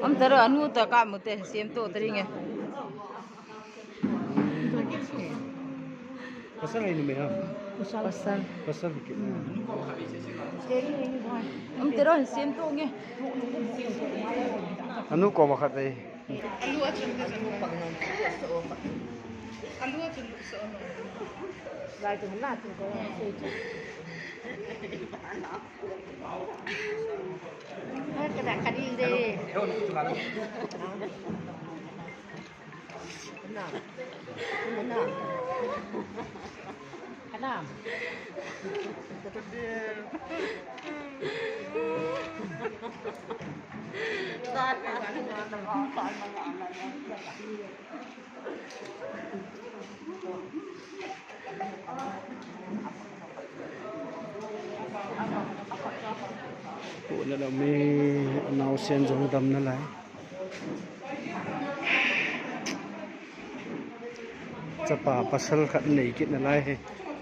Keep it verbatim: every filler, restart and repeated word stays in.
Am taro anu ta ka mu te, sem to tari nge. Pasal hai ni me ha? Pasal. Pasal. Pasal ki. Am taro sem to nge. Anu ko ma khat ai. Alu achun te chun. Alu achun so. Lai tu na tu ko. Hai ka da ka ding de. Kana. Kana. Kana. Poh na lou me, naosen jong dam nalai. Chapa pasal khat nei kit nalai hi.